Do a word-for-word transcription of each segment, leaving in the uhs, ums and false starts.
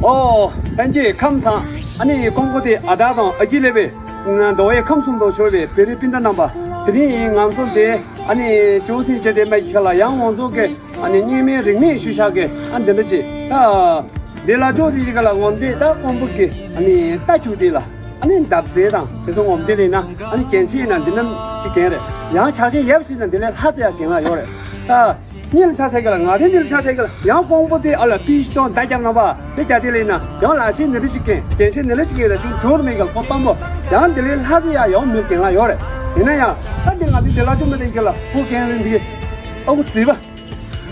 ཨོ། ལྷན་རྒྱས་ཁམས་བཟང་། ཨ་ནི་ཀོང་པོ་ཏི་ཨ་དར་དང་ཨ་ཁུ་ལེ་བའི་མདོ་དབུས་ཁམས་གསུམ་དུ་བཞུགས་པའི་བོད་རིགས་སྤུན་ཟླ་རྣམ་པ། དེ་རིང་ང་ཚོ་འདི་ཨ་ནི་ཅུང་ཟད་བྱས་ཏེ་མ་ཁྱེར་ལ་ཡང་ང་ཚོ་གི་ཨ་ནི་རྙིང་མའི་རིག་གནས་ཤུལ་བཞག་གི་ཨ་འདི་འདྲ་ཅིག་ད་འདི་ལ་ཅོག་ཅིག་ཅིག་ལ་ངོ་འདི་ད་ཀོང་པོ་གི་ཨ་ནི་རྟ་ཁྱུག་འདི་ལ་ཨ་ནི་འདབ་ཟས་དང་དེ་ཚོ་ངོ་འདི་ལས་ན་ཨ་ནི་གན་ཆི་ཡིན་ན་འདི་ནམ་ཅིག་གན་རེད། ཡང་ཆ་ཤས་ཡབ་ཅིག་ན་འདི་ལས་ལྷ་ཚེ་ཡ་གན་ལ་ཡོད་རེད། ད་གཉིས་ལ་ཆ་ཤས་གི་ལ་ང་དེ་འདི་ལ་ཆ་ཤས་གི་ལ་ཡང་ཀོང་པོ་དེ་ཨ་ལ་པི་ཤི་ཏོང་ད་རྒྱབ་ན་བ་དེ་རྒྱ་དེ་ལས་ན་ཡང་ལ་ཆེ་ནི་རི་ཅིག་གན་གན་ཆེ་ནི་རི་ཅིག་གན་ལ་ཅུང་འབྱོར་མེད་གི་ལ་ཁོ་སྤམ་པོ་ཡང་འདི་ལས་ལྷ་ཚེ་ཡ་ཡང་མི་གན་ལ་ཡོད་རེད། ཡིན་ན་ཡང་ད་འདི་ང་དེ་འདི་ལ་ཅུང་མི་དེ་གི་ལ་ཁོ་གན་རེད་འདི་གི་ཨ་ཁུ་རྩིས་པ།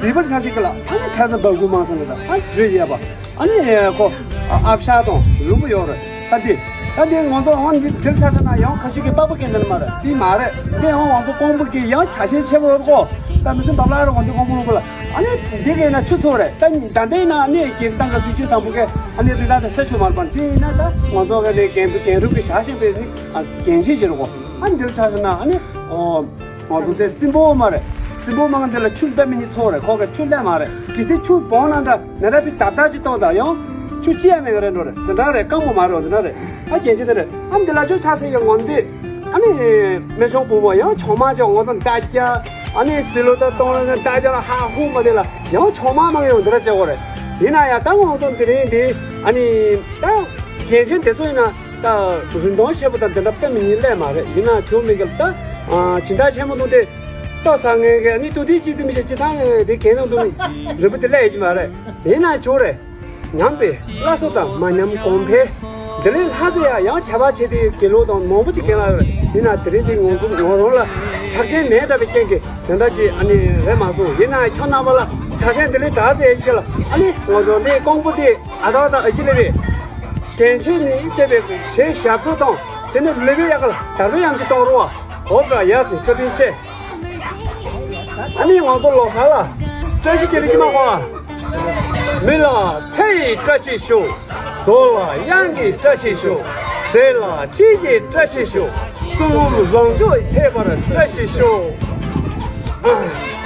རིག་པར་ཆ་ཞིག་གི་ལ་ཨ་ནི་ཁ་ས་འབབ་དགོས་མང་སོང་གི་ལ་ཨ་འདྲེ་ཡས་པ། ཨ་ནི་ཁོ་ཨ་ཨབ་ཤ་དང་ལུང་པ་ཡོད་རེད། ད་དེ་ད་དེ་ང་ཚོ་ཨང་འདི་འདིར་ཆ་ཆ་ན་ཡང་ཁ་ཤས་ཀྱི་པགས་པ་སྐད་འདི་ལ་མ་རེད། དེ་མ་རེད། དེ་ཡང་ང་ཚོ་ཀོང་པོ་གི་ཡང་ཆ་ཤས་ཆེ་བོ་ཡོད་གོ། ད་མི་སེམས་འབབ་ལ་རེད། ང་འདི་ཀོང་པོ་ལུང་པ་ལ་ཨ་ནི་འདི་གས་ན་ཆུ་ཚོ་རེད། ད་ད་ལྟའི་ན་ཨ་ནི་གི་ཏང་གི་སྲིད་ཇུས་བཟང་པོ་གས་ཨ་ནི་རི་དྭགས་དེ་ས་ཆུ་མར་པ་དེ་ཡིན་ན་ད་ང་ཚོ་གི་ནི་རྒན་རྒན་རུ་གི་བཞག་བཞིན་པའི་རིགས་ཨ་རྒན་ཆེ་ཆེ་རེད་གོ། ཨ་འདིར་ཆ་ཆ་ན་ཨ་ནི་ཨོ། ང་ཚོ་དེ་རྩིང་པོ་མ་རེད། རྩིང་པོ་མང་འདི་ལ་ཆུ་ལྟ་མི་ཉིད་ཚོ་རེད། ཁོ་ག་ཆུ་ལྟ་མ་རེད། གལ་སྲིད་ཆུ་བོང་ན་འདྲ་ན་ར་པི་དབ་ཐག་ཅིག་གཏོང་དང་ཡང་ཆུ་ཅི་ཡང་མེད་ག་རེད་འགྲོ་རེད། དེ་འདྲ་རེད། སྐམ་པོ་མ་རེད། དེ་འདྲ་རེད། ཨ་རྒྱན་ཆེ་དེ་རེད། ཨ་འདི་ལ་ཆུ་ཆགས་སའི་ངོམ་འདི་ཨ་ནི་མེ་ཤོང་བུ་མོ་ཡང་ཆུང་མ་ཅིག་ང་ཚོ་འདའ་རྒྱ་ཨ་ནི་ཟི་ལོ་ད་གཏོང་ལ་འདའ་རྒྱ་ལ་ཧ་ཧུ་མ་དེ་ལ་ཡང་ཆུང་མ་མང་ཡང་འདི་འདྲ་བྱེད་དགོས་རེད། དེ་ན་ཡང་ད་ང་ཚོ་འདི་རིང་འདི་ཨ་ནི་ད་རྒྱན་ཆེ་དེ་ཚོ་ཡིན་ན། ད་རིན་གོང་ཆེ་པོ་དང་དེ་འདྲ་དཔེ་མི་ཉིད་ལས་མ་རེད། ཡིན་ན་ཇོ་མི་གལ་ད་སྦྱིན་བདག་ཆེན་མོ་འདུག་དེ་ལྟོ་ཟ་ངེས་གལ་ནི་ཏུ་དེ་ཅི་དེ་མི་ཤེས་ཅི་ད་ངེས་དེ་གལ་ནང་དུ་མི་རིན་པོ་དེ་ལས་ཡིན་མ་རེད། ཡིན་ན་ཇོ་རེད། ཉམས་པའི་བླ་སྲོག་དང་མ་ཉམས་གོང་འཕེལ། འདི་ལས་ལྷ་རྫས་ཡང་ཡང་བྱ་བ་བྱེད་དེ་དགེ་ལོ་དང་མང་པོ་ཅིག་གལ་ལ་ཡོད་རེད། ཡིན་ན་དེ་རིང་འདི་ང་ཚོ་ང་རང་ལ་ཆ་རྐྱེན་མེད་འདྲ་བའི་རྐྱེན་གྱིས་དེ་འདྲ་ཅིག་ཨ་ནི་རེད་མ་སོང་། ཡིན་ན་ཁྱོད་རྣམ་པ་ལ་ཆ་རྐྱེན་འདི་ལས་དྲག་ཟེར་ཡིན་ཁྱེད་ལ་ཨ་ནི་ང་ཚོ་འདི་ཀོང་པོ་དེ། ཨ་ཐ་དང་ཨ་ཁུ་ལེ་བའི་རྒྱན་ཆེན་ནི་བཅས་པའི་གཞས་ཞབས་བྲོ་དང་དེ་ནི་ལེ་བའི་ཡག་ག་ལ་དར་བའི་ཡང་ཅི་གཏོང་རུང་བ་འོབ་ར་ཡ་སི་བཀའ་དྲིན་ཆེ། ཨ་ནི་ང་ཚོ་ལོ་གསར་ལ་བཀྲ་ཤིས་ཀྱི་རིགས་མ་གོ་ཨ། མི་ལ་ཚེ་ཡི་བཀྲ་ཤིས་ཤོག་ཟོ་ལ་གཡང་གི་བཀྲ་ཤིས་ཤོག་ཟས་ལ་དཔྱིད་ཀྱི་བཀྲ་ཤིས་ཤོག་སྲུང་བུམ་ལོངས་སྤྱོད་ཐེག་པར་བཀྲ་ཤིས་ཤོག་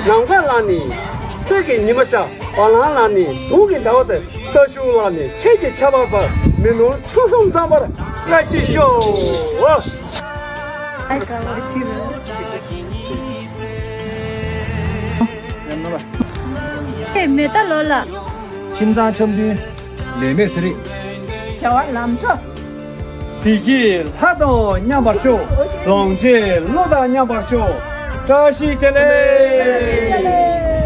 ནམ་མཁའ་ལ་ནི་གསེར་གྱི་ཉི་མ་ཤར། བ་ལང་ལ་ནི་དུང་གི་ཟླ་བ་དང་། ས་ཆུ་ལ་ནི་ཆོས་ཀྱི་ཆར་པ་འབབ། མི་ནོར་ཕྱོགས་གསུམ་ཚང་བར་བཀྲ་ཤིས་ཤོག་ཨ་ག་བ་ཕྱི་རུ། ཨེ་མེ་ཏ་ལོ་ལ། ཁྱིམ་ཚང་འཆམ་མཐུན། ལས་མེད་ཚེ་རིང་། བྱ་བ་ལམ་འགྲོ། བདེ་སྐྱིད་ལྷ་དང་མཉམ་པར་ཤོག་ལོངས་སྤྱོད་ཀླུ་དང་མཉམ་པར་ཤོག་བཀྲ་ཤིས་བདེ་ལེགས།